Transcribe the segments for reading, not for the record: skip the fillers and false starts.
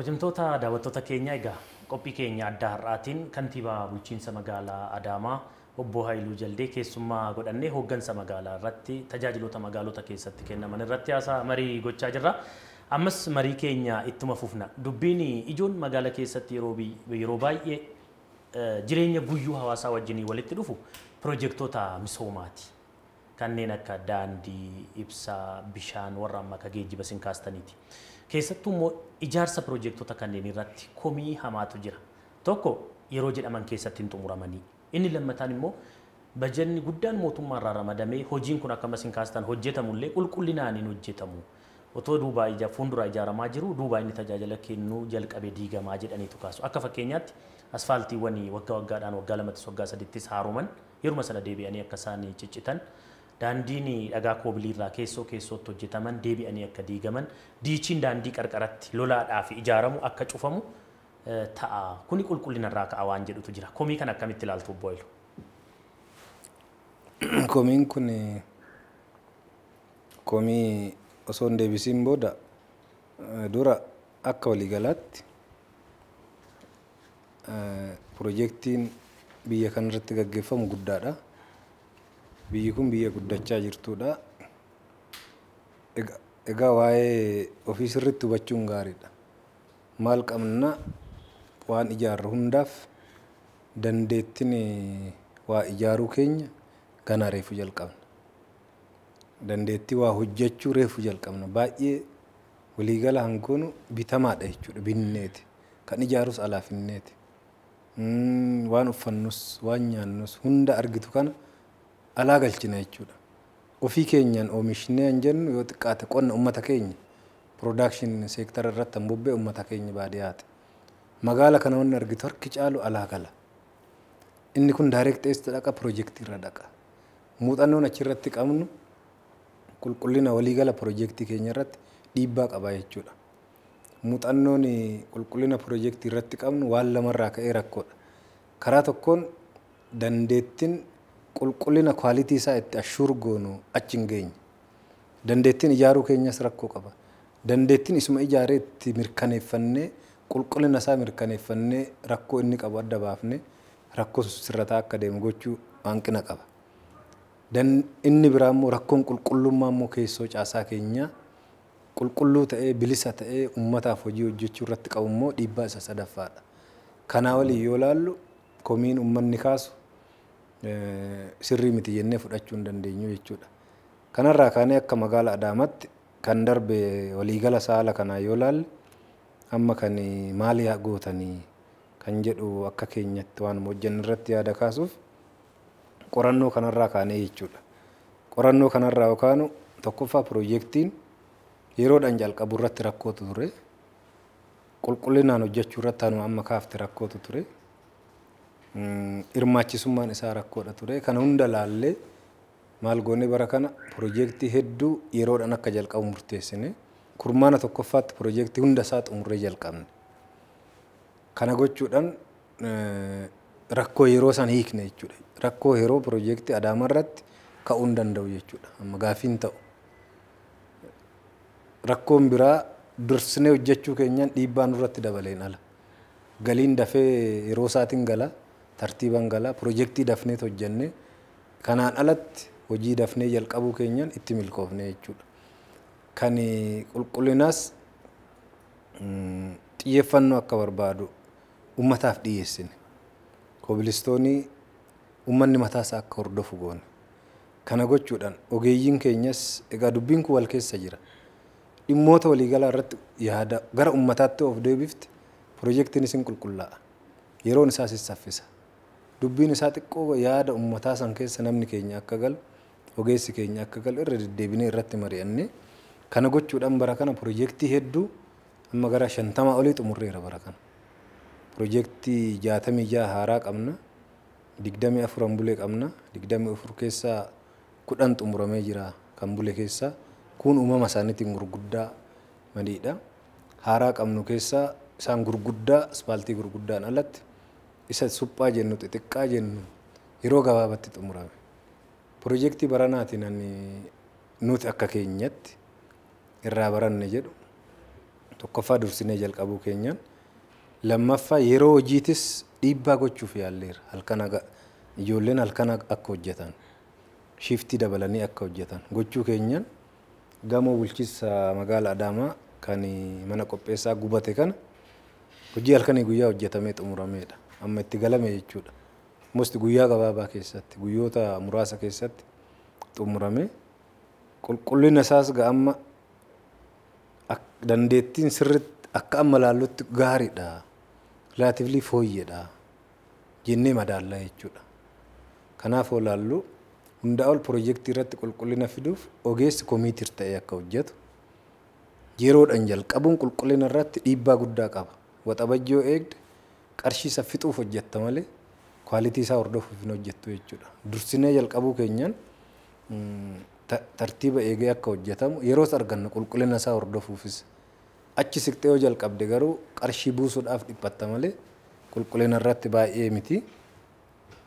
Kabajamtoota daawwattoota keenya, egaa qophii keenya adda har'aatiin kantiibaa bulchiinsa magaalaa Adaamaa obbo Haayiluu Jaldee keessummaa godhannee hooggansa magaalaa irratti, tajaajiloota magaalota keessatti kennaman irratti haasaa marii gochaa jirra. Ammas marii keenya ittuma fufna. Dubbiin ijoon magaalaa keessatti yeroo baay'ee jireenya guyyuu hawaasaa wajjin walitti dhufu pirojektoota misoomaati. Kanneen akka daandii, ibsaa, bishaan, warra amma akka geejjiba sin kaastaniiti. Keessattuu immoo ijaarsa pirojektoota kanneen irratti komii hamaatu jira. Tokko, yeroo jedhaman keessatti hin xumuramanii. Inni lammataan immoo bajanni guddaan mootummaa irraa ramadamee hojiin kun akkuma isin kaastan hojjetamullee qulqullinaan hin hojjetamu. Otoo duubaa ija fuuldura ijaaramaa jiru duubaa inni tajaajila kennuu jalqabe diigamaa jedhaniitu kaasu. Akka fakkeenyaatti asfaaltiiwwan waggaa waggaadhaan, waggaa lamattis waggaa sadittis haaroman yeruma sana deebi'anii akka isaan ciccitan, daandiin dhagaa koobiliirraa keessoo keessootti hojjetaman deebi'anii akka diigaman, diichiin daandii qarqaratti lolaadhaaf ijaaramu akka cufamu ta'a. Kuni qulqullina irraa ka'a waan jedhutu jira. Komii kana akkamitti ilaaltu, obbo Haayiluu? Komiin kun komii osoo hin deebisiin booda dura akka waliigalaatti pirojektiin biyya kanarratti gaggeeffamu guddaadha. Biyyi kun biyya guddachaa jirtudha. Egaa waa'ee ofii sirriitti hubachuun gaariidha. Maal qabna? Waan ijaarru hundaaf dandeettiin waa ijaaruu keenya ganaa reefu jalqabna. Dandeettii waa hojjechuu reefu jalqabna. Baay'ee waliigala hangoonu bitamaadha jechuudha, binneeti. Kan ijaarus alaa finneeti. Waan uffannus, waan nyaannus hunda argitu kana alaa galchina jechuudha. Ofii keenyaan oomishnee hin jennu, yoo xiqqaate qonna uummata keenya production sector irratti han bobba'e uummata keenya baadiyyaati. Magaala kana wanni argitu harki caalu alaa gala. Inni kun direct eessa dhaqa? Pirojektii irra dhaqa. Muuxannoon achirratti qabnu qulqullina waliigala pirojektii keenya irratti dhiibbaa qaba jechuudha. Muuxannoon qulqullina pirojektii irratti qabnu waan lamarraa ka'ee rakkoodha. Karaa tokkoon dandeettiin qulqullina quality isaa itti assure goonu achi hin geenye. Dandeettiin ijaaruu keenyas rakkoo qaba. Dandeettiin isuma ijaaree itti mirkaneeffannee, qulqullina isaa mirkaneeffannee, rakkoo inni qabu adda baafnee rakkoo sirrataa akka deemu gochuu hanqina qaba. Inni biraa immoo rakkoon qulqullummaa immoo keessoo caasaa keenyaa qulqulluu ta'ee, bilisa ta'ee uummataaf hojii hojjechuu irratti qabu immoo dhiibbaa isa sadaffaadha. Kanaa waliin yoo ilaallu komiin uummanni kaasu sirrii miti jennee fudhachuu hin dandeenyu jechuudha. Kanarraa kaanee akka magaala Adaamaatti kan darbe waliigala saala kanaa yoo ilaalle, amma kan maali gootanii kan jedhu akka keenyatti waan hojjennu irratti yaada kaasuuf qorannoo kanarraa kaanee jechuudha. Qorannoo kanarraa yoo kaanu, tokkoffaa pirojektiin yeroodhaan jalqabu irratti rakkootu ture. Qulqullinaan hojjechuu irratti anuma amma kaafte rakkootu ture. Hirmaachisummaan isaa rakkoodha ture. Kana hunda laallee maal goone? Bara kana pirojektii hedduu yeroodhaan akka jalqabu murteessine. Kurmaana tokkoffaatti pirojektii hunda isaa xumurree jalqabne. Kana gochuudhaan rakkoo yeroo san hiikne jechuudha. Rakkoo yeroo pirojektii Adaamaa irratti ka'uu hin danda'u jechuudha. Amma gaaffiin ta'u. Rakkoon biraa dursinee hojjechuu keenyaan dhiibbaa nurratti dabaleen ala. Galiin dafee yeroo isaatiin gala, tartiibaan gala, pirojektii dafnee hojjennee kanaan alatti hojii dafnee jalqabuu keenyaan itti milkoofne jechuudha. Kan qulqullinaas xiyyeeffannoo akka barbaadu uummataaf dhiyeessine. Kobilistoonii uummanni mataasaa akka hordofu goone. Kana gochuudhaan ogeeyyiin keenyas, egaa dubbiin kun wal keessa jira. Dhimmoota waliigalaa irratti yaada gara uummataatti of deebifte pirojektiin isin qulqullaa'a. Yeroon isaas saffisa. Dubbiin isaa xiqqoo yaada uummataa san keessa namni keenya akka galu, ogeessi keenya akka galu irra deddeebinee irratti mari'annee kana gochuudhaan bara kana pirojektii hedduu amma gara 50 olii xumurreera bara kana. Pirojektii 66 haaraa qabna. 24 bulee qabna. 24 keessaa 10 xumuramee jira kan bule keessaa. Kun uumama isaaniitiin gurguddaa madiidha. Haaraa qabnu keessaa isaan gurguddaa aspaaltii gurguddaan alatti isa suphaa jennu, xixiqqaa jennu yeroo gabaabatti xumurame. Pirojektii baranaatiin ani nuti akka keenyatti irraa baranne jedhu Tokkoffaa dursinee jalqabuu keenyaan, lammaffaa yeroo hojiitis dhiibbaa gochuuf yaalleera. Halkan ijoolleen halkan akka hojjetan, shiftii dabalanii akka hojjetan gochuu keenyaan gamoo bulchiinsa magaalaa Adaamaa kan mana qopheessaa gubate kana hojii halkanii guyyaa hojjetamee xumurameedha. Amma itti galame jechuudha. Most guyyaa gabaabaa keessatti, guyyoota muraasa keessatti xumurame. Qulqullina isaas amma dandeettiin sirriitti akka amma laallutti gaariidha. Relatively fooyyedha jennee madaallaa jechuudha. Kanaaf yoo laallu hundaa ol piroojeektii irratti qulqullina fiduuf ogeessi committed ta'ee akka hojjetu yeroodhaan jalqabuun qulqullina irratti dhiibbaa guddaa qaba. Waxabajjoo eegde qarshii isa fixuuf hojjetta malee quality isaa hordofuuf hin hojjettu jechuudha. Dursinee jalqabuu keenyaan tartiiba eegee akka hojjetamu yeroos arganna qulqullina isaa hordofuufis. Achi siqxee yoo jalqabde garuu qarshii buusuudhaaf dhiphatta malee qulqullina irratti baay'ee miti.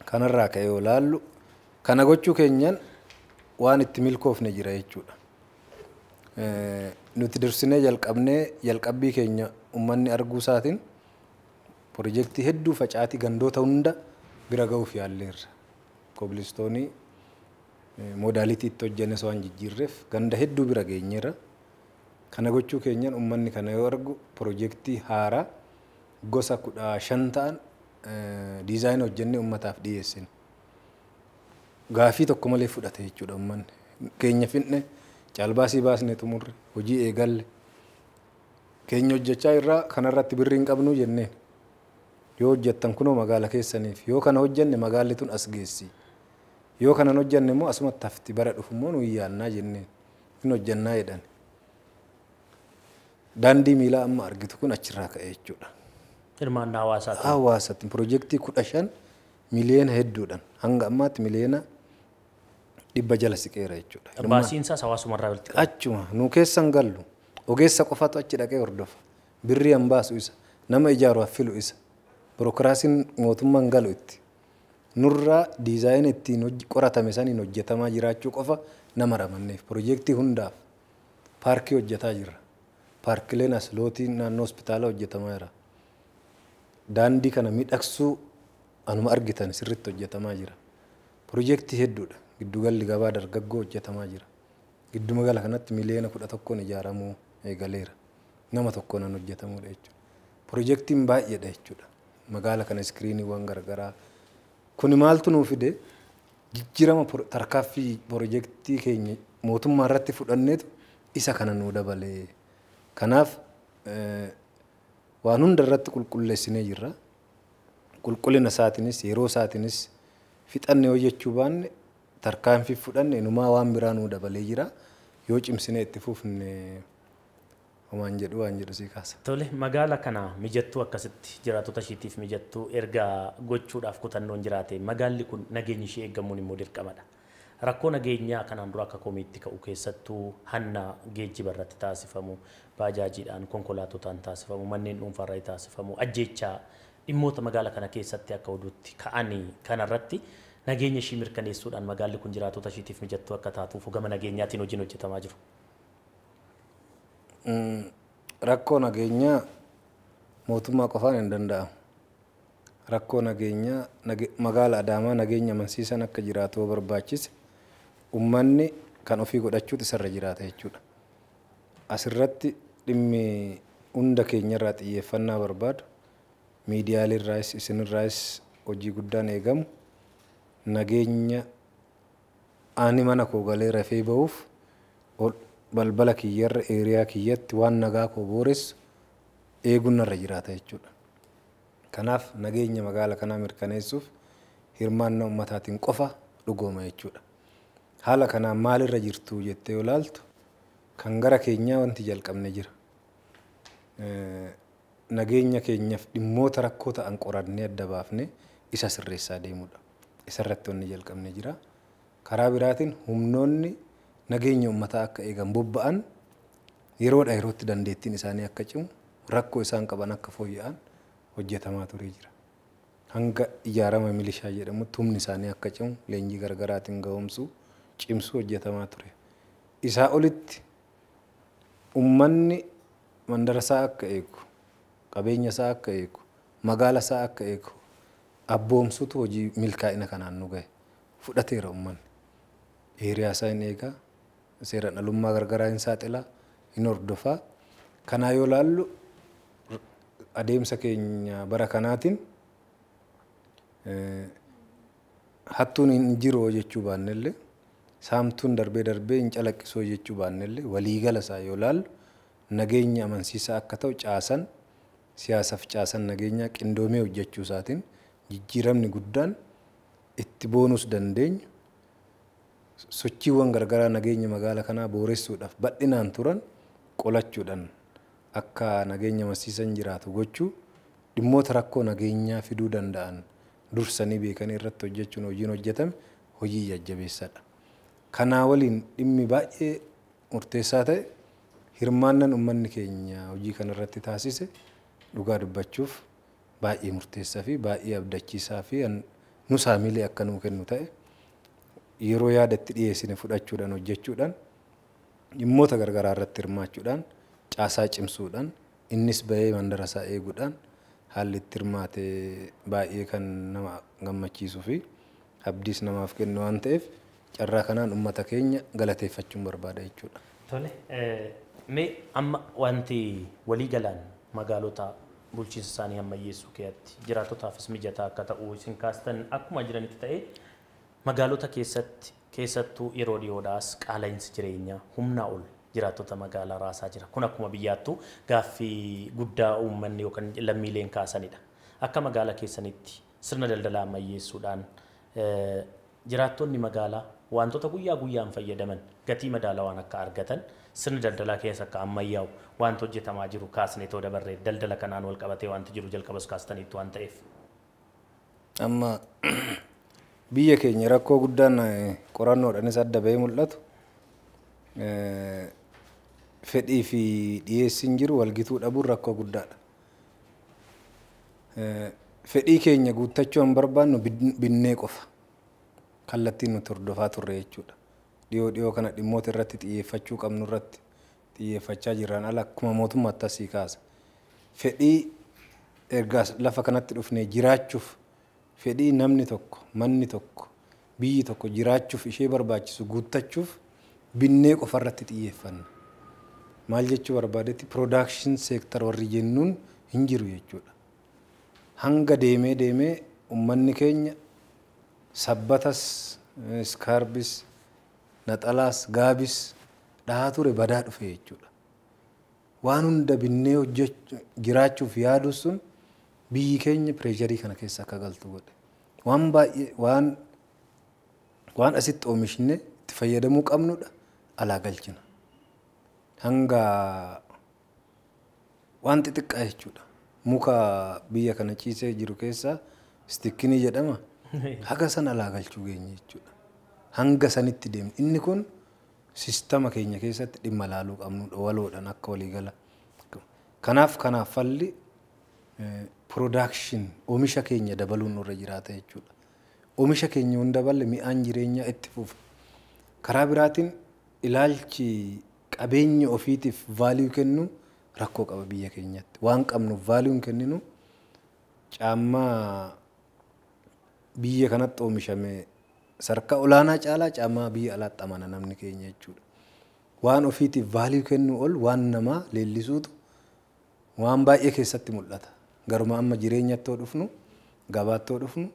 Kanarraa ka'ee yoo laallu kana gochuu keenyaan waan itti milkoofne jira jechuudha. Nuti dursinee jalqabnee jalqabbii keenya uummanni arguu isaatiin piroojeektii hedduu facaatii gandoota hunda bira ga'uuf yaalleerra. Kobilistoonii modality itti hojjennes waan jijjiirreef ganda hedduu bira geenyeerra. Kana gochuu keenyaan uummanni kana yoo argu piroojeektii haaraa gosa 15 ta'an design hojjennee uummataaf dhiyeessine. Gaafii tokko malee fudhate jechuudha uummanni. Keenya finne, caalbaasii baasne xumurre, hojii eegalle. Keenya hojjechaa irraa kanarratti birrii hin qabnu jenneen. Yoo hojjettan kunoo magaala keessaniif, yoo kana hojjenne magaalli tun as geessi. Yoo kanan hojjenne immoo asumatti hafti, bara dhufu immoo nu yaannaa jenneen. Hin hojjennaa jedhan. Daandii miilaa amma argitu kun achirraa ka'e jechuudha. Hirmaannaa hawaasaatiin. Hawaasaatiin piroojeektii 15 miliyoona hedduudhaan hanga ammaatti miliyoona 100 jala siqeera jechuudha. Baasiin isaas hawaasumarraa walitti qaba. Achuma nu keessan gallu ogeessa qofatu achi dhaqee hordofa. Birrii han baasu isa, nama ijaaru haffilu isa, birookiraasiin mootummaan galu itti. Nurraa design ittiin qoratame saniin hojjetamaa jiraachuu qofa nama ramanneef piroojeektii hundaaf paarkii hojjetaa jirra. Paarkileen as lootiin naannoo hospitaala hojjetamaa jira. Daandii kana miidhagsuu anuma argitan sirriitti hojjetamaa jira. Piroojeektii hedduudha. Giddugalli gabaa dargaggoo hojjetamaa jira. Giddugala kanatti miliyoona 11 ijaaramuu eegaleera. Nama tokkoon kan hojjetamudha jechuudha. Piroojeektiin baay'eedha jechuudha. Magaala kana iskiriiniiwwan garagaraa. Kuni maaltu nuu fide jijjiirama tarkaaffii piroojeektii keenya mootummaa irratti fudhanneetu isa kana nuu dabalee. Kanaaf waan hunda irratti qulqulleessinee jirra. Qulqullina isaatiinis yeroo isaatiinis fixannee hojjechuu baanne tarkaanfii fudhanne inumaa waan biraa nuu dabalee jira. Yoo cimsinee itti fufne homaan jedhu waan jedhu sii kaasa. Tole, magaala kana mijattuu akkasitti jiraattota isheetiif mijattuu erga gochuudhaaf kutannoon jiraate magaalli kun nageenyi ishee eegamuun immoo dirqamadha. Rakkoo nageenyaa kanaan dura akka komiitti ka'u keessattuu hanna geejjiba irratti taasifamu, baajaajiidhaan konkolaatotaan taasifamu, manneen dhuunfaa irratti taasifamu, ajjeechaa dhimmoota magaala kana keessatti akka oduutti ka'anii kanarratti nageenya ishii mirkaneessuudhaan magaalli kun jiraattota isheetiif mijattuu akka taatuuf gama nageenyaatiin hojiin hojjetamaa jiru. Rakkoo nageenyaa mootummaa qofaan hin danda'amu. Rakkoo nageenyaa magaala Adaamaa nageenya amansiisan akka jiraatu barbaachise uummanni kan ofii godhachuutu isarra jiraata jechuudha. Asirratti dhimmi hunda keenyarraa xiyyeeffannaa barbaadu miidiyaaleerraayis isinirraayis hojii guddaan eegamu nageenya ani mana koo galee rafee ba'uuf balbala kiyyarra eeriyaa kiyyatti waan nagaa koo booressu eeguun narra jiraata jechuudha. Kanaaf nageenya magaala kanaa mirkaneessuuf hirmaannaa uummataatiin qofa dhugooma jechuudha. Haala kanaan maalirra jirtu jettee yoo ilaaltu kan gara keenyaa wanti jalqabne jira. Nageenya keenyaaf dhimmoota rakkoo ta'an qorannee adda baafnee isa sirreessaa deemudha. Isarratti wanni jalqabne jira. Karaa biraatiin humnoonni nageenya uummataa akka eegan bobba'an yeroodha yerootti dandeettiin isaanii akka cimu rakkoo isaan qaban akka fooyya'an hojjetamaa turee jira. Hanga ijaarama milishaa jedhamutti humni isaanii akka cimu leenjii gargaraatiin ga'oomsuu cimsuu hojjetamaa ture. Isaa olitti uummanni mandara isaa akka eegu, qabeenya isaa akka eegu, magaala isaa akka eegu abboomsutu hojii milkaa'ina kanaan nu gahe. Fudhateera uummanni. Hiriyaa isaa hin eegaa, seeraan alummaa gargaraa hin saaxilaa, hin hordofaa. Kanaa yoo laallu adeemsa keenya bara kanaatiin hattuun hin jiru jechuu baannellee, saamtuun darbee darbee hin calaqqisoo jechuu baannellee, waliigala isaa yoo laallu nageenya amansiisaa akka ta'u caasan siyaasaaf caasan nageenyaa qindoomee hojjechuu isaatiin jijjiiramni guddaan itti boonus dandeenyu sochiiwwan gargaraa nageenya magaala kanaa booressuudhaaf bal'inaan turan qolachuudhaan akka nageenya amansiisan jiraatu gochuu dhimmoota rakkoo nageenyaa fiduu danda'an dursanii beekanii irratti hojjechuun hojiin hojjetame hojii jajjabeessadha. Kanaa waliin dhimmi baay'ee murteessaa ta'e hirmaannaan uummanni keenya hojii kanarratti taasise dhugaa dubbachuuf baay'ee murteessaa fi baay'ee abdachiisaa fi nu saamilee akka nuu kennu ta'e yeroo yaada itti dhiyeessine fudhachuudhaan hojjechuudhaan dhimmoota gargaraa irratti hirmaachuudhaan caasaa cimsuudhaan innis bahee mandara isaa eeguudhaan haalli itti hirmaate baay'ee kan nama gammachiisuu fi abdiis namaaf kennu waan ta'eef carraa kanaan uummata keenya galateeffachuun barbaada jechuudha. Tole, mee amma wanti waliigalaan magaalota bulchiinsa isaanii ammayyeessuu keessatti jiraattotaafis mijataa akka ta'u isin kaastan akkuma jiranitti ta'e magaalota keessatti keessattuu yeroo dhiyoodhaas qaala'insi jireenyaa humnaa ol jiraattota magaalaa raasaa jira. Kun akkuma biyyaattuu gaaffii guddaa uummanni yookaan lammiileen kaasanidha. Akka magaalaa keessanitti sirna daldalaa ammayyeessuudhaan jiraattonni magaalaa wantoota guyyaa guyyaan fayyadaman gatii madaalawaan akka argatan sirni daldalaa keessa akka ammayyaa'u wanti hojjetamaa jiru kaasnee too dabarree daldala kanaan wal qabatee wanti jiru jalqabas kaastaniitu waan ta'eef. Amma biyya keenya rakkoo guddaan qorannoodhaanis adda bahee mul'atu fedhii fi dhiyeessiin jiru walgituu dhabuun rakkoo guddaadha. Fedhii keenya guuttachuu hin barbaannu binnee qofa kallattiin nuti hordofaa turre jechuudha. Dhiyoo dhiyoo kana dhimmoota irratti xiyyeeffachuu qabnu irratti xiyyeeffachaa jirran ala akkuma mootummaatti asii kaasa. Fedhii erga lafa kanatti dhufnee jiraachuuf fedhii namni tokko, manni tokko, biyyi tokko jiraachuuf ishee barbaachisu guuttachuuf binnee qofa irratti xiyyeeffanna. Maal jechuu barbaadetti production sector warri jennuun hin jiru jechuudha. Hanga deemee deemee uummanni keenya sabbatas, iskaarbis, naxalaas, gaabis dhahaa ture badaa dhufe jechuudha. Waan hunda binnee jiraachuuf yaadu sun biyyi keenya pireesharii kana keessa akka galtu godhe. Waan baay'ee waan asitti oomishne itti fayyadamuu qabnudha alaa galchina. Hanga waan xixiqqaa jechuudha. Muka biyya kana ciisee jiru keessaa istikkinii jedhama. Haga san alaa galchuu geenye jechuudha. Hanga sanitti deemne. Inni kun sistama keenya keessatti dhimma laaluu qabnudha waloodhaan akka waliigala. Kanaaf falli production oomisha keenya dabaluun nurra jiraata jechuudha. Oomisha keenya hin daballe mi'aan jireenyaa itti fufa. Karaa biraatiin ilaalchi qabeenya ofiitiif vaaliyuu kennu rakkoo qaba biyya keenyatti. Waan qabnuuf vaaliyuu hin kenninu caammaa biyya kanatti oomishame sadarkaa olaanaa caalaa caammaa biyya alaatti amana namni keenya jechuudha. Waan ofiitiif vaaliyuu kennuu ol waan namaa leellisuutu waan baay'ee keessatti mul'ata. Garuma amma jireenyatti yoo dhufnu, gabaatti yoo dhufnu,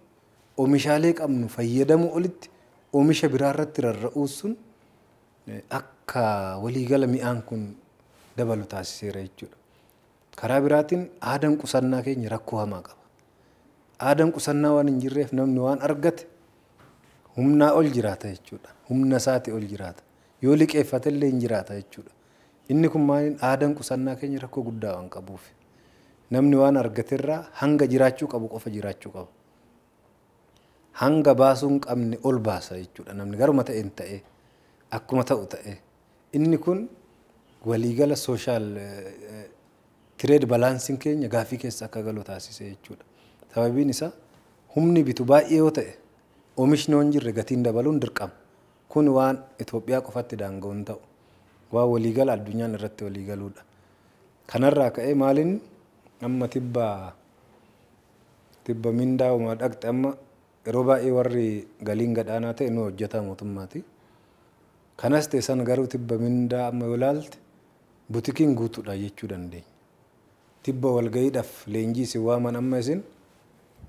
oomishaalee qabnu fayyadamuu olitti oomisha biraarratti rarra'uu sun akka waliigala mi'aan kun dabalu taasiseera jechuudha. Karaa biraatiin aadaan qusannaa keenya rakkoo hamaa qaba. Aadaan qusannaa waan hin jirreef namni waan argate humnaa ol jiraata jechuudha. Humna isaatii ol jiraata. Yoo liqeeffate illee hin jiraata jechuudha. Inni kun maaliin aadaan qusannaa keenya rakkoo guddaa waan qabuuf. Namni waan argaterraa hanga jiraachuu qabu qofa jiraachuu qaba. Hanga baasuu hin qabne ol baasa jechuudha. Namni garuma ta'een ta'ee akkuma ta'u ta'ee. Inni kun waliigala sooshaal tireed baalaansiin keenya gaafii keessa akka galu taasise jechuudha. Sababiin isaa humni bitu baay'ee yoo ta'e oomishni hin jirre gatiin dabaluun dirqama. Kun waan Itoophiyaa qofatti daanga'u hin ta'u. Waan waliigala addunyaan irratti waliigaluudha. Kanarraa ka'ee maaliin amma tibba mindaa uumaa dhaqxe amma yeroo baay'ee warri galiin gadaanaa ta'e nu hojjetaa mootummaati. Kanas ta'e san garuu tibba mindaa amma yoo ilaalte butikiin guutuudha jechuu dandeenya. Tibba walga'iidhaaf leenjii isin waaman amma isin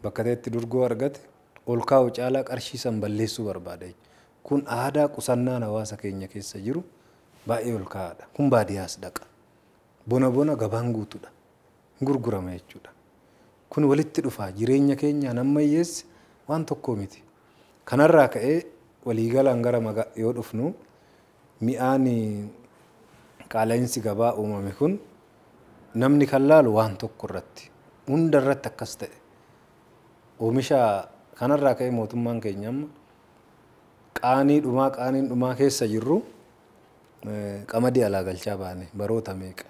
bakka ta'etti durgoo argate ol kaa'u caalaa qarshii san balleessuu barbaada jechuudha. Kun aadaa qusannaan hawaasa keenya keessa jiru baay'ee ol kaa'aadha. Kun baadiyyaas dhaqa. Bona bona gabaan guutuudha. Gurgurama jechuudha. Kun walitti dhufaa jireenya keenyaan ammayyeessi waan tokko miti. Kanarraa ka'ee waliigalaan gara yoo dhufnu mi'aan qaala'insi gabaa uumame kun namni kan laalu waan tokko irratti hunda irratti akkas ta'e. Oomisha kanarraa ka'ee mootummaan keenya amma qaanii dhumaa keessa jirru qamadii alaa galchaa baane baroota meeqa.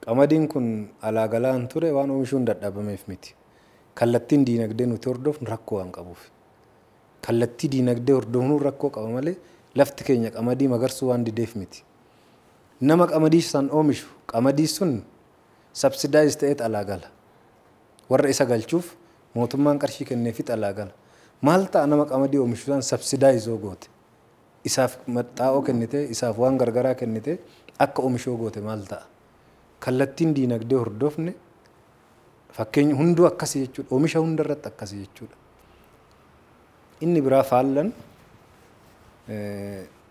Qamadiin kun alaa galaan ture waan oomishuun dadhabameef miti. Kallattiin diinagdee nuti hordofnu rakkoo waan qabuuf. Kallattii diinagdee hordofnu rakkoo qaba malee lafti keenya qamadii magarsuu waan dideef miti. Nama qamadii san oomishu qamadii sun sabsidaayiz ta'eet alaa gala. Warra isa galchuuf mootummaan qarshii kenneefit alaa gala. Maal ta'a nama qamadii oomishu san sabsidaayizoo goote? Isaaf xaa'oo kennite, isaaf waan gargaraa kennite akka oomishoo goote maal ta'a? Kallattiin diinagdee hordofne fakkeenya hunduu akkasii jechuudha. Oomisha hunda irratti akkasii jechuudha. Inni biraa faallan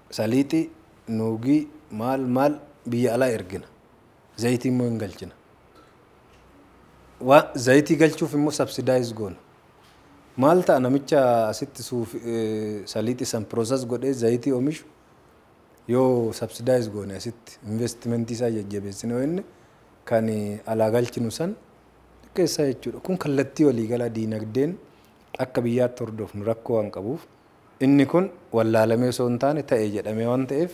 saliixii, nuugii, maal maal biyya alaa ergina. Zayitii immoo hin galchina. Zayitii galchuuf immoo sabsidaayiz goona. Maal ta'a namicha asitti saliixii san piroosas godhee zayitii oomishu yoo sabsidaayiz goone asitti investimentii isaa jajjabeessine yoo inni kan alaa galchinu san xiqqeessaa jechuudha. Kun kallattii waliigalaa diinagdeen akka biyyaatti hordofnu rakkoo waan qabuuf inni kun wallaalamee osoo hin taane ta'e jedhamee waan ta'eef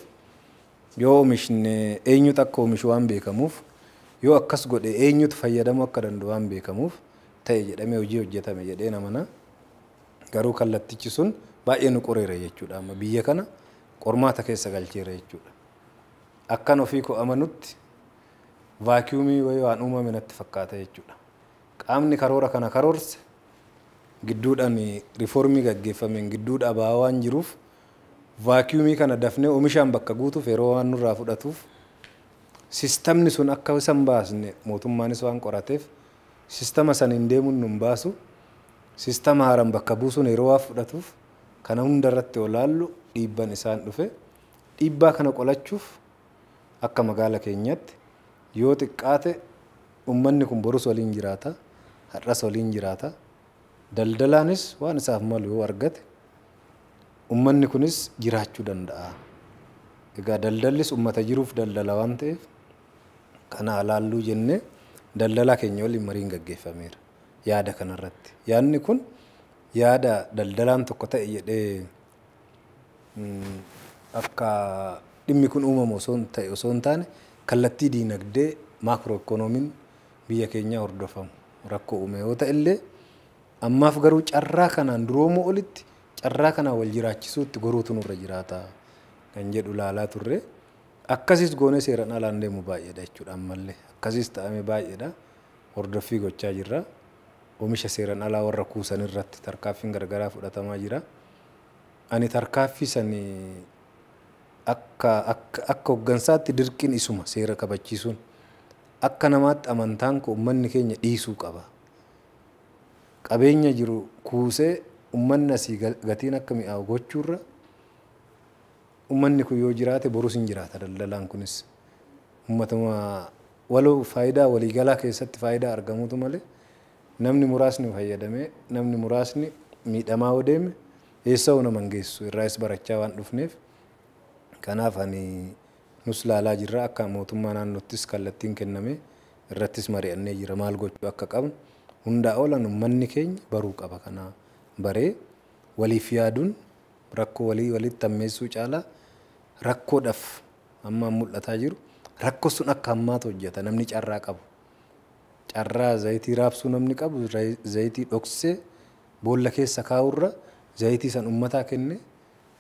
yoo oomishne eenyutu akka oomishu waan beekamuuf yoo akkas godhe eenyutu fayyadamuu akka danda'u waan beekamuuf ta'e jedhamee hojii hojjetame jedhee namana. Garuu kallattichi sun baay'ee nu qoreera jechuudha. Amma biyya kana qormaata keessa galcheera jechuudha. Akkan ofii koo amanutti vaakiyuumii wayii waan uumame natti fakkaata jechuudha. Qaamni karoora kana karoorse gidduudhaan riiformii gaggeeffameen gidduudhaa bahaa waan jiruuf vaakiyuumii kana dafnee oomishaan bakka guutuuf yeroo waan nurraa fudhatuuf sistamni sun akka isa hin baasne mootummaanis waan qorateef sistama saniin deemuun nu hin baasu sistama haaraan bakka buusuun yeroo waan fudhatuuf kana hunda irratti olaallu dhiibban isaan dhufe dhiibbaa kana qolachuuf akka magaala keenyatti yoo xiqqaate uummanni kun borus waliin jiraata har'as waliin jiraata daldalaanis waan isaaf malu yoo argate uummanni kunis jiraachuu danda'a. Egaa daldallis uummata jiruuf daldala waan ta'eef kana alaalluu jennee daldalaa keenya waliin mariin gaggeeffameera yaada kanarratti. Yaadni kun yaada daldalaan tokko ta'e jedhee akka dhimmi kun uumamu osoo hin taane kallattii diinagdee maakroo ikoonomiin biyya keenyaa hordofamu rakkoo uume yoo ta'e illee ammaaf garuu carraa kanaan duroomuu olitti carraa kanaan wal jiraachisuutti goruutu nurra jiraata kan jedhu laalaa turre. Akkasis goonee seeraan alaan deemu baay'eedha jechuudha ammallee. Akkasis ta'ame baay'eedha. Hordoffii gochaa jirra. Oomisha seeraan alaa warra kuusan irratti tarkaaffiin garagaraa fudhatamaa jira. Ani tarkaaffii sanii akka hoggansaatti dirqiin isuma seera kabachiisuun akka namaatti amantaan koo uummanni keenya dhiisuu qaba. Qabeenya jiru kuusee uummanni asii gatiin akka mi'aawu gochuurra uummanni kun yoo jiraate borus hin jiraata daldalaan kunis. Uummatuma waloo faayidaa waliigalaa keessatti faayidaa argamuutu malee namni muraasni fayyadamee namni muraasni miidhamaa yoo deeme eessa nama hin geessu irraas barachaa waan dhufneef kanaaf ani nus laalaa jirra akka mootummaa naannoottis kallattiin kenname irrattis mari'annee jira maal gochuu akka qabnu hundaa oolan uummanni keenya baruu qaba kana baree waliif yaaduun rakkoo walii walitti hammeessuu caalaa rakkoodhaaf amma mul'ataa jiru rakkoo sun akka hammaatu hojjeta namni carraa qabu. Carraa zayitii raabsuu namni qabu zayitii dhoksee boolla keessa kaa'urra zayitii san uummataa kenne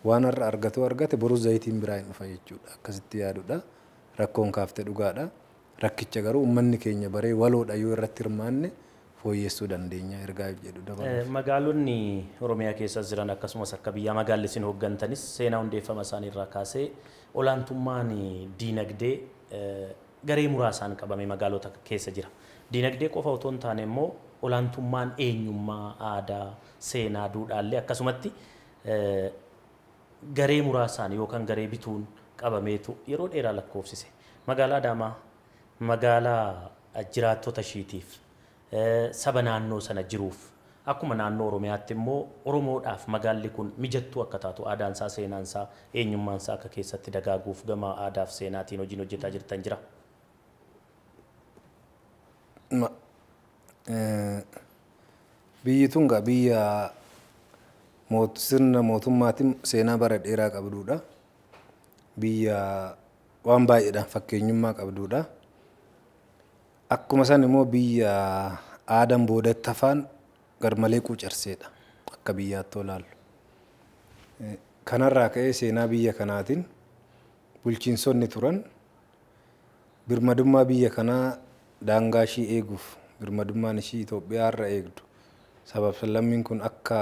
waan har'a argatu argate borus zayitiin biraa hin dhufa jechuudha. Akkasitti yaadudha. Rakkoon kaaftee dhugaadha. Rakkicha garuu uummanni keenya baree waloodha yoo irratti hirmaanne fooyyessuu dandeenya ergaa jedhu dabaluuf. Magaalonni Oromiyaa keessa jiran akkasumas akka biyyaa magaalli isin hooggantanis seenaa hundeeffama isaanii irraa kaasee olaantummaan diinagdee garee muraasaan qabame magaalota keessa jira. Diinagdee qofa otoo hin taane immoo olaantummaan eenyummaa, aadaa, seenaa, duudhaallee akkasumatti garee muraasaan yookaan garee bituun qabameetu yeroo dheeraa lakkoofsise. Magaalaa Adaamaa magaalaa jiraattota ishiitiif saba naannoo sana jiruuf akkuma naannoo Oromiyaatti immoo Oromoodhaaf magaalli kun mijattuu akka taatu aadaansaa, seenaansaa, eenyummaansaa akka keessatti dagaaguuf gama aadaaf seenaatiin hojiin hojjetaa jirtan jira. Biyyi tun biyya sirna mootummaatiin seenaa bara dheeraa qabdudha. Biyya waan baay'eedhaan fakkeenyummaa qabdudha. Akkuma san immoo biyya aadaan boodatti hafaan garmalee quucarseedha akka biyyaatti olaallu. Kanarraa ka'ee seenaa biyya kanaatiin bulchiinsonni turan birmadummaa biyya kanaa daangaa ishii eeguuf birmadummaan ishii Itoophiyaa irra eegdu sabab lammiin kun akka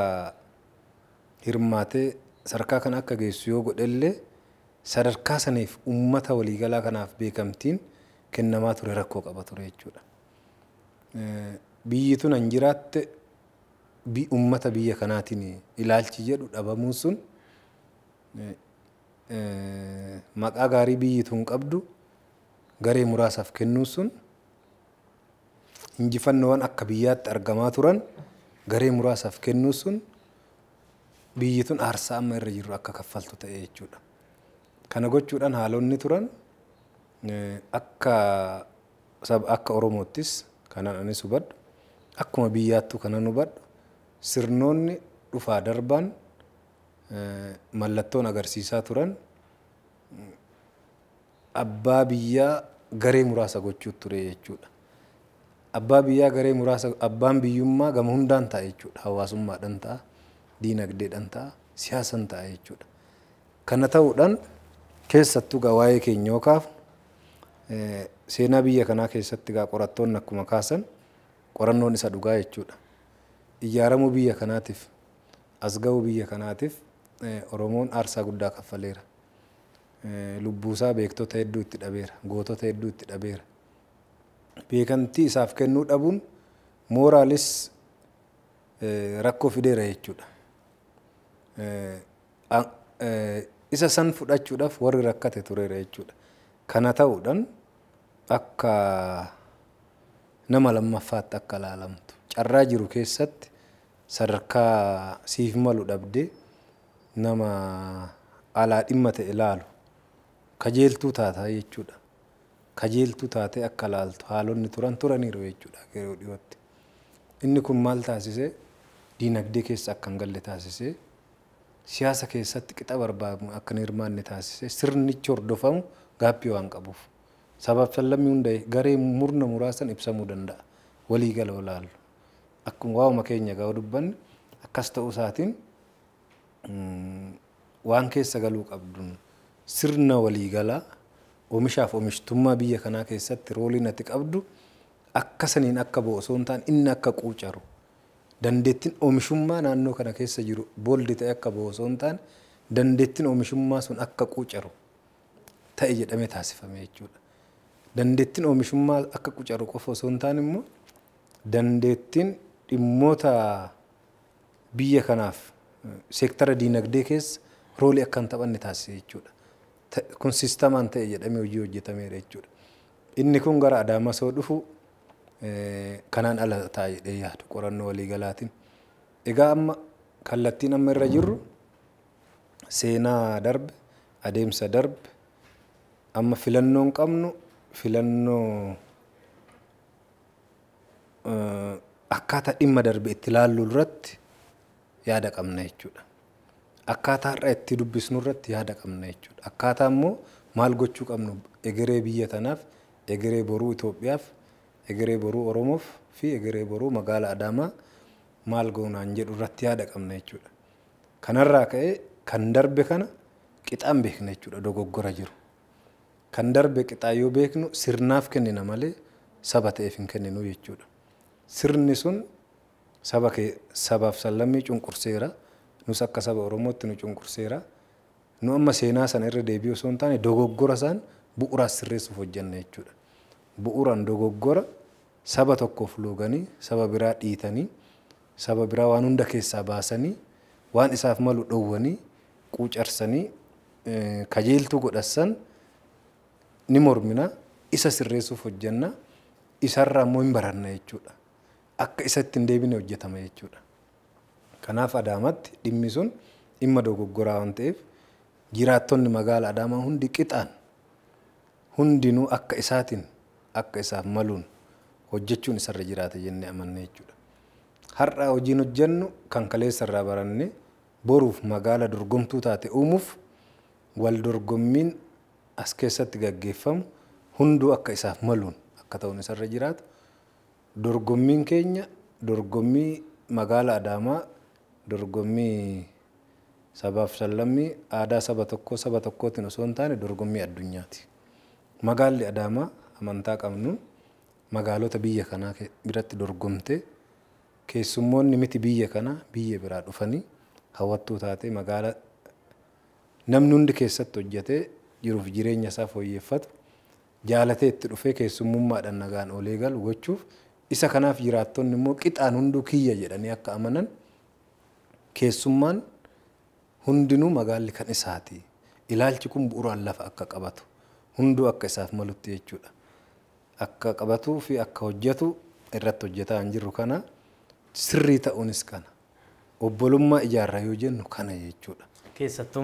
hirmaatee sadarkaa kana akka geessu yoo godhellee sadarkaa saniif uummata waliigalaa kanaaf beekamtiin kennamaa ture rakkoo qaba ture jechuudha. Biyyi tun an jiraatte uummata biyya kanaatiin ilaalchi jedhu dhabamuun sun maqaa gaarii biyyi tun qabdu garee muraasaaf kennuun sun injifannoowwan akka biyyaatti argamaa turan garee muraasaaf kennuun sun biyyi tun aarsaa amma irra jirru akka kaffaltu ta'e jechuudha. Kana gochuudhaan haalonni turan akka akka Oromoottis kanan anis hubadhu akkuma biyyaattuu kanan hubadhu sirnoonni dhufaa darban mallattoon agarsiisaa turan abbaa biyyaa garee muraasa gochuu ture jechuudha. Abbaa biyyaa garee muraasa abbaan biyyummaa gama hundaan ta'a jechuudha. Hawaasummaadhaan ta'a, diinagdeedhaan ta'a, siyaasaan ta'a jechuudha. Kana ta'uudhaan keessattuu gaa waa'ee keenya yoo kaafnu seenaa biyya kanaa keessatti gaa qorattoonni akkuma kaasan qorannoon isa dhugaa jechuudha. Ijaaramuu biyya kanaatiif as ga'uu biyya kanaatiif Oromoon aarsaa guddaa kaffaleera. Lubbuusaa beektota hedduu itti dhabeera, gootota hedduu itti dhabeera. Beekamtii isaaf kennuu dhabuun mooraalis rakkoo fideera jechuudha. Isa san fudhachuudhaaf warri rakkate tureera jechuudha. Kana ta'uudhaan akka nama lammaffaatti akka ilaalamtu carraa jiru keessatti sadarkaa siif malu dhabdee nama alaa dhimma ta'e ilaalu kajeeltuu taataa jechuudha. Kajeeltuu taatee akka ilaaltu haalonni turan turaniiru jechuudha yeroo dhiyootti. Inni kun maal taasisee diinagdee keessa akka hin galle taasisee siyaasa keessatti qixa barbaadamu akka hin hirmaanne taasisee sirnichi hordofamu gaaffii waan qabuuf. Sabab sallammii hunda garee murna muraasan ibsamuu danda'a. Walii gala olaallu. Akkuma waa'uma keenya gaafa dubbanne akkas ta'uu isaatiin waan keessa galuu qabduun sirna waliigalaa oomishaaf oomishtummaa biyya kanaa keessatti rooliin ati qabdu akka saniin akka bo'u osoo hin taane inni akka quucaru dandeettiin oomishummaa naannoo kana keessa jiru booldi ta'e akka bo'u osoo hin taane dandeettiin oomishummaa sun akka quucaru ta'e jedhamee taasifame jechuudha. Dandeettiin oomishummaa akka quucaru qofa osoo hin taane immoo dandeettiin dhimmoota biyya kanaaf seektara diinagdee keessa roolii akka hin taphanne taasise jechuudha. Kun siistamaan ta'e jedhamee hojii hojjetameera jechuudha. Inni kun gara Adaamaa soo dhufu kanaan ala ta'a jedhee yaadu qorannoo waliigalaatiin. Egaa amma kallattiin amma irra jirru seenaa darbe, adeemsa darbe, amma filannoon qabnu filannoo akkaataa dhimma darbe itti ilaallu irratti yaada qabna jechuudha. Akkaataa har'a itti dubbisnu irratti yaada qabna jechuudha. Akkaataa immoo maal gochuu qabnu egeree biyya tanaaf, egeree boruu Itoophiyaaf, egeree boruu Oromoof fi egeree boruu magaalaa Adaamaa maal goonaan jedhu irratti yaada qabna jechuudha. Kanarraa ka'ee kan darbe kana qixaan beekna jechuudha dogoggora jiru. Kan darbe qixaa yoo beeknu sirnaaf kennina malee saba ta'eef hin kenninu jechuudha. Sirni sun sabaaf sallammii cunqurseera. Nus akka saba Oromootti nu cunqurseera. Nu amma seenaa sana irra deebi'u osoo hin taane dogoggora isaan bu'uuraas sirreessuuf hojjenna jechuudha. Bu'uuraan dogoggora saba tokkoof looganii, saba biraa dhiitanii, saba biraa waan hunda keessaa baasanii, waan isaaf malu dhowwanii, quucarsanii, kajeeltuu godhassan ni mormina, isa sirreessuuf hojjenna, isarraa immoo hin baranna jechuudha. Akka isatti hin deebine hojjetama jechuudha. Kanaaf Adaamaatti dhimmi sun dhimma dogoggoraa waan ta'eef jiraattonni magaala Adaamaa hundi qixaan hundinuu akka isaatiin akka isaaf maluun hojjechuun isarra jiraata jennee amanna jechuudha. Har'a hojiin hojjennu kan kaleessa irraa baranne boruuf magaala dorgomtuu taate uumuuf wal dorgommiin as keessatti gaggeeffamu hunduu akka isaaf maluun akka ta'uun isarra jiraatu. Dorgommiin keenya dorgommii magaala Adaamaa dorgommii sabaaf sallammii aadaa saba tokkoo saba tokkootiin osoo hin taane dorgommii addunyaati. Magaalli Adaamaa amantaa qabnu magaalota biyya kanaa biratti dorgomtee keessummoonni miti biyya kanaa biyya biraa dhufanii hawwattuu taatee magaala namni hundi keessatti hojjetee jiruuf jireenya isaa fooyyeffatu jaalatee itti dhufee keessummummaadhaan nagaan oolee galu gochuuf isa kanaaf jiraattonni immoo qixaan hunduu kiyya jedhanii akka amanan keessummaan hundinuu magaalli kan isaati. Ilaalchi kun bu'uuraan lafa akka qabatu hunduu akka isaaf malutti jechuudha. Akka qabatuu fi akka hojjetu irratti hojjetaa hin jirru kana sirrii ta'uunis kana. Obbolummaa ijaarraa yoo jennu kana jechuudha. Keessattuu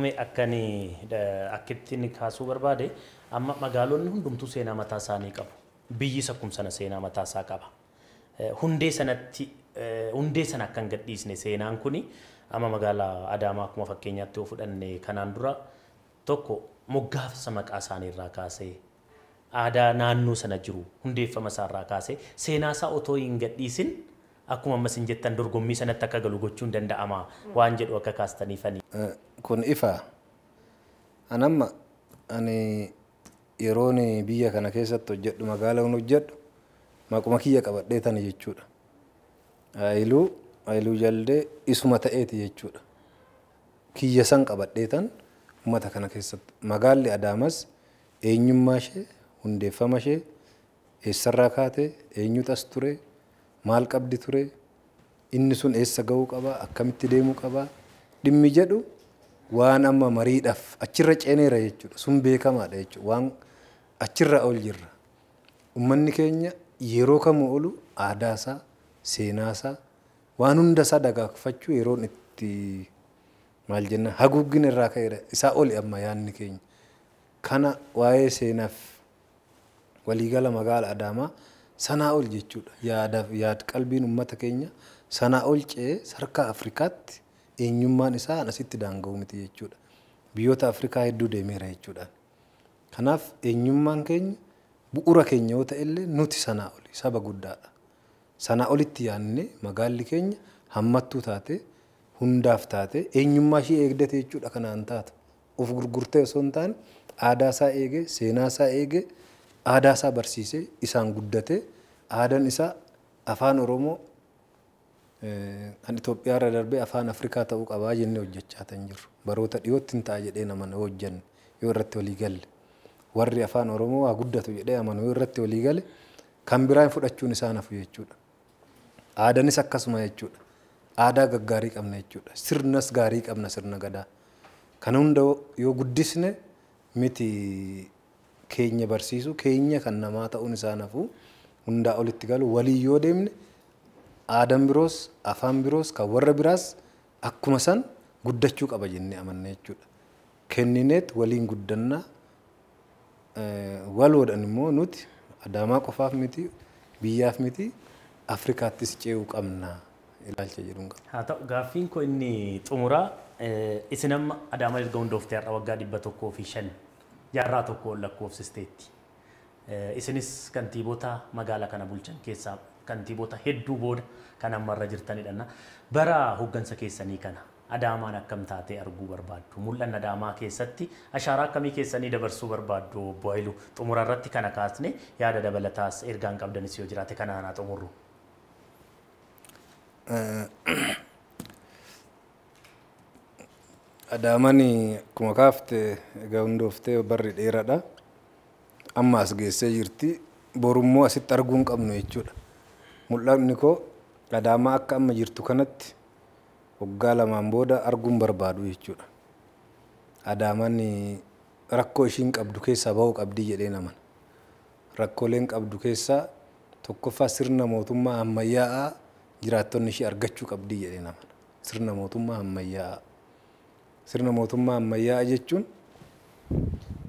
akkittiin kaasuu barbaade amma magaalonni hundumtuu seenaa mataa isaanii qabu. Biyyi akkuma sana seenaa mataa isaa qaba. Hundee sana akka hin gadhiisne seenaan kuni amma magaalaa Adaamaa akkuma fakkeenyaatti yoo fudhanne kanaan dura tokko moggaafsa maqaa isaanii irraa kaasee aadaa naannoo sana jiru hundeeffama isaarraa kaasee seenaa isaa otoo hin gadhiisin akkuma ammas hin jettan dorgommii sanatti akka galu gochuun danda'ama waan jedhu akka kaastaniifani. Kun ifa. Anamma ani yeroon biyya kana keessatti hojjedhu magaalaa hojjedhu maquma kiyya qabadhee tani jechuudha. Haayiluu Jaldee isuma ta'eeti jechuudha. Kiyya san qabadhee tan uummata kana keessatti magaalli Adaamas eenyummaa ishee hundeeffama ishee eessarraa kaate eenyutu as ture maal qabdi ture inni sun eessa ga'uu qaba akkamitti deemuu qaba dhimmi jedhu waan amma mariidhaaf achirra ceeneera jechuudha. Sun beekamaadha jechuudha. Waan achirra ol jirra. Uummanni keenya yeroo kamuu olu aadaa isaa seenaa isaa waan hunda isaa dagaagfachuu yeroon itti maal jenna haguuggin irraa ka'eera isaa oli amma yaadni keenya. Kana waa'ee seenaaf waliigala magaala Adaamaa sanaa ol jechuudha. Yaad qalbiin uummata keenya sanaa ol ce'ee sarkaa Afrikaatti eenyummaan isaa asitti daanga'u miti jechuudha. Biyyoota Afrikaa hedduu deemeera jechuudha. Kanaaf eenyummaan keenya bu'uura keenya yoo ta'e illee nuti sanaa oli saba guddaadha. Sanaa olitti yaadne magaalli keenya hammattuu taate hundaaf taate eenyummaa ishee eegdate jechuudha kanaan taatu. Of gurgurtee osoo hin taane aadaa isaa eegee seenaa isaa eegee aadaa isaa barsiisee isaan guddate aadaan isaa afaan Oromoo kan Itoophiyaa irra darbee afaan Afrikaa ta'uu qabaa jennee hojjechaa kan jirru. Baroota dhiyootti hin ta'a jedhee nama hojjenne yoo irratti walii galle. Warri afaan Oromoo waa guddatu jedhee amanu yoo irratti walii gale kan biraa fudhachuun isaan hafu jechuudha. Aadaanis akkasuma jechuudha. Aadaa gaggaarii qabna jechuudha. Sirnas gaarii qabna sirna gadaa. Kana hunda yoo guddisne miti keenya barsiisu keenya kan namaa ta'uun isaan hafu hundaa olitti galu walii yoo deemne aadaan biroos afaan biroos kan warra biraas akkuma san guddachuu qaba jennee amanna jechuudha. Kennineet waliin guddannaa waloodhaan immoo nuti Adaamaa qofaaf miti biyyaaf miti Afrikaattis ce'uu qabna ilaalcha jedhuun qaba. Haa ta'u gaaffiin koo inni xumuraa isin amma Adaamaa erga hundooftee har'a waggaa 105 jaarraa tokko ol lakkoofsisteetti. Isinis kantiibota magaalaa kana bulchan keessaa kantiibota hedduu booda kan ammarra jirtanidha. Bara hooggansa keessanii kana Adaamaan akkam taatee arguu barbaaddu? Mul'anna Adaamaa keessatti ashaaraa akkamii keessanii dabarsuu barbaaddu obbo Haayiluu? Xumura irratti kana kaasne yaada dabalataas ergaan qabdanis yoo jiraate kana haa xumurru. Adaamaan akkuma kaafte egaa hundooftee barri dheeraadha. Amma as geessee jirti. Borummoo asitti arguu hin qabnu jechuudha. Mul'anni koo Adaamaa akka amma jirtu kanatti waggaa lamaan booda arguun barbaadu jechuudha. Adaamaan rakkoo ishiin qabdu keessaa bahuu qabdii jedhee naman. Rakkooleen qabdu keessaa tokkoffaa sirna mootummaa ammayyaa'aa jiraattonni ishee argachuu qabdii jedhee naman. Sirna mootummaa ammayyaa'aa. Sirna mootummaa ammayyaa'aa jechuun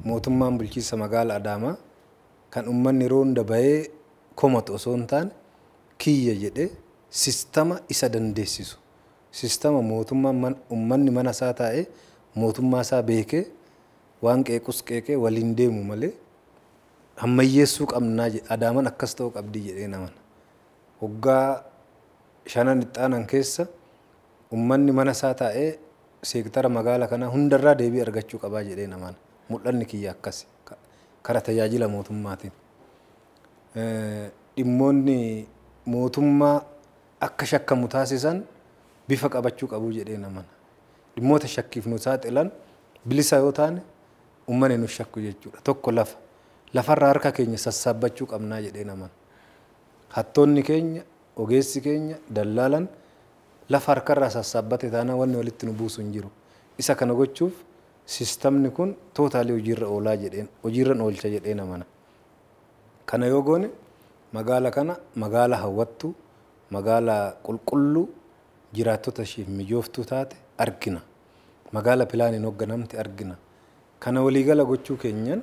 mootummaan bulchiinsa magaalaa Adaamaa kan uummanni yeroo hunda bahee komatu osoo hin taane kiyya jedhee sistama isa dandeessisu. Sistama mootummaan uummanni mana isaa taa'ee mootummaa isaa beekee waan qeequs qeeqee waliin deemu malee ammayyeessuu qabnaa Adaamaan akkas ta'uu qabdii jedhee naman. Waggaa shanan itti aanan keessa uummanni mana isaa taa'ee seektara magaala kanaa hundarraa deebii argachuu qabaa jedhee naman. Mul'anni kiyya akkasi kara tajaajila mootummaatiin. Dhimmoonni mootummaa akka shakkamu taasisan bifa qabachuu qabu jedhee naman. Dhimmoota shakkiif nu saaxilan bilisa yoo taane uummanni nu shakku jechuudha. Tokko lafa. Lafarraa harka keenya sassaabbachuu qabnaa jedhee naman. Hattoonni keenya, ogeessi keenya, dallaalan lafa harkarraa sassaabbate taanaan wanni walitti nu buusu hin jiru. Isa kana gochuuf sistamni kun tootaalii hojiirra oolaa jedheen hojiirra oolcha jedhee namana. Kana yoo goone magaala kana magaala hawwattuu, magaala qulqulluu jiraattota isheef mijooftuu taate argina. Magaala pilaaniin hoogganamte argina. Kana waliigala gochuu keenyan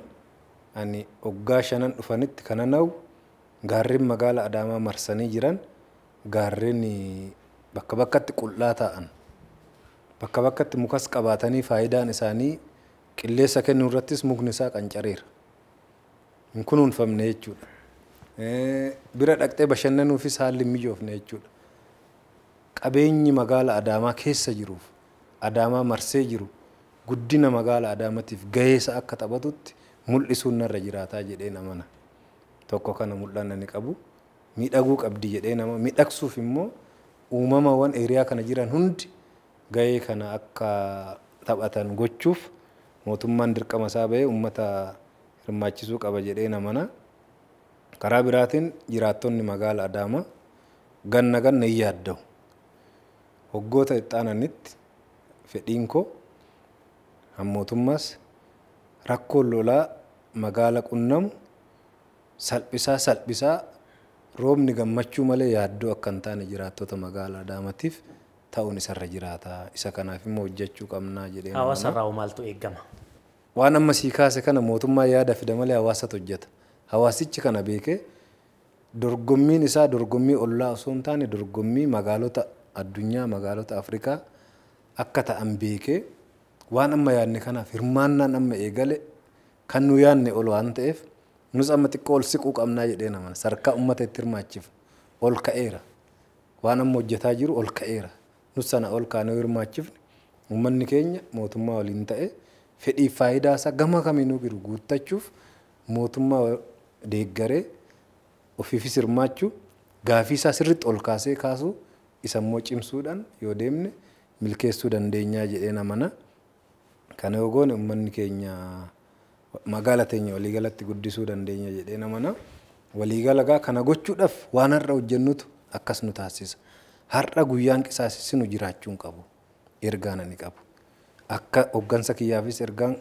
ani waggaa shanan dhufanitti kana na'u gaarreen magaala Adaamaa marsanii jiran gaarreen bakka bakkatti qullaa ta'an bakka bakkatti mukas qabaatanii faayidaan isaanii qilleensa kennuu irrattis mukni isaa qancareera. Hin kunuunfamne jechuudha. Bira dhaqxee bashannanuufis haalli hin mijoofne jechuudha. Qabeenyi magaala Adaamaa keessa jiruuf Adaamaa marsee jiru guddina magaala Adaamaatiif gaheessa akka taphatutti mul'isuun narra jiraataa jedhee namana. Tokko kana mul'anna ni qabu. Miidhaguu qabdi jedhee nama miidhagsuuf immoo uumamawwan eeriyaa kana jiran hundi gahee kana akka taphatan gochuuf mootummaan dirqama isaa bahee uummata hirmaachisuu qaba jedhee namana. Karaa biraatiin jiraattonni magaala Adaamaa ganna ganna hin yaadda'u. Waggoota itti aananitti fedhiin koo mootummaas rakkoon lolaa magaala qunnamu salphisaa salphisaa roobni gammachuu malee yaaddoo akka hin taane jiraattota magaala Adaamaatiif ta'uun isarra jiraata. Isa kanaaf immoo hojjechuu qabnaa jedhee. Hawaasa irraa maaltu eegama? Waan amma sii kaase kana mootummaa yaada fida malee hawaasatu hojjeta. Hawaasichi kana beekee dorgommiin isaa dorgommii ollaa osoo hin taane dorgommii magaalota addunyaa magaalota Afrikaa akka ta'an beekee waan amma yaadne kanaaf hirmaannaan amma eegale kan nu yaadne ol waan ta'eef nus amma xiqqoo ol siquu qabnaa jedhee naman sarkaa uummata itti hirmaachifu ol ka'eera. Waan amma hojjetaa jiru ol ka'eera. Nus sana ol kaanee hirmaachifne uummanni keenya mootummaa waliin ta'e fedhii faayidaa isaa gama kamiinuu jiru guuttachuuf mootummaa deeggaree ofiifis hirmaachuu gaafii isaa sirriitti ol kaasee kaasuu isa immoo cimsuudhaan yoo deemne milkeessuu dandeenyaa jedhee namana. Kana yoo goone uummanni keenya magaala teenya waliigalatti guddisuu dandeenya jedhee namana. Waliigala gaa kana gochuudhaaf waan har'a hojjennutu akkas nu taasisa. Har'a guyyaan qisaasessinu jiraachuu hin qabu. Ergaan ani qabu. Akka hoggansa kiyyaafis ergaan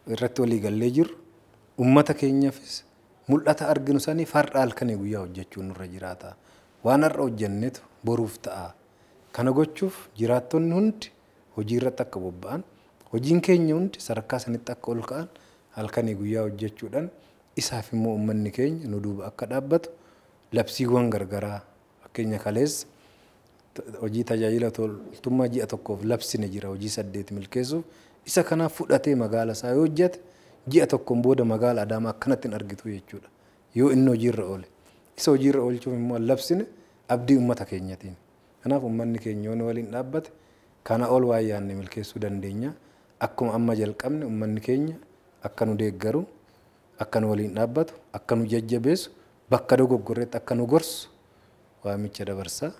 irratti waliigallee jirru uummata keenyaafis mul'ata arginu saniif har'a halkanii guyyaa hojjechuun nurra jiraata. Waan har'a hojjennetu boruuf ta'a. Kana gochuuf jiraattonni hundi hojii irratti akka bobba'an hojiin keenya hundi sadarkaa sanitti akka ol ka'an halkanii guyyaa hojjechuudhaan isaaf immoo uummanni keenya nu duuba akka dhaabbatu labsiiwwan gargaraa fakkeenya kaleessa hojii tajaajila toltummaa ji'a tokkoof labsine jira hojii 8 milkeessuuf isa kanaaf fudhatee magaala isaa yoo hojjete ji'a tokkoon booda magaala Adaamaa akkanatti hin argitu jechuudha. Yoo inni hojiirra oole isa hojiirra oolchuuf immoo labsine abdii uummata keenyatiin. Kanaaf uummanni keenya yoo nu waliin dhaabbate Kana ol waan yaadne milkeessuu dandeenya. Akkuma amma jalqabne uummanni keenya akka nu deeggaru, akka nu waliin dhaabbatu, akka nu jajjabeessu, bakka dogoggorreetti akka nu gorsu waamicha dabarsaa.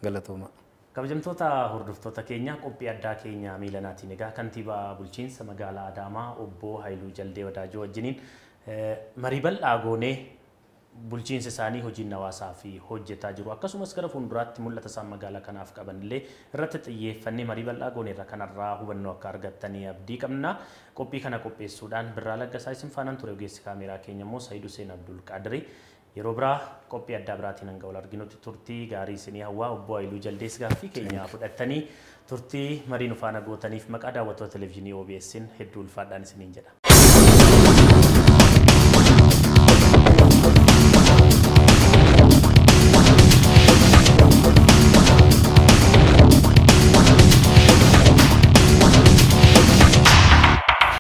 Galatooma. Kabajamtoota hordoftoota keenya, qophii addaa keenya miilanaatiin egaa kantiibaa bulchiinsa magaalaa Adaamaa obbo Haayiluu Jaldee Wadaajoo wajjiniin marii bal'aa goonee, bulchiinsa isaanii, hojiin hawaasaa fi hojjetaa jiru, akkasumas gara fuulduraatti mul'ata isaan magaalaa kanaaf qaban illee irratti xiyyeeffannee marii bal'aa gooneerra. Kanarraa hubannoo akka argattanii abdii qabna. Qophii kana qopheessuudhaan Birraa Laggasaa isin faanaan ture. Ogeessi kaameeraa keenya immoo Saayid Hussein Abdul Qaadiri. Yeroo biraa qophii addaa biraatiin hanga wal arginutti turtii gaarii isinii hawwaa. Obbo Haayiluu Jaldees, gaaffii keenya fudhattanii turtii marii nu faana gootaniif maqaa daawwattoota televezyiinii OBS'n hedduu ulfaadhaan isiniin jedha.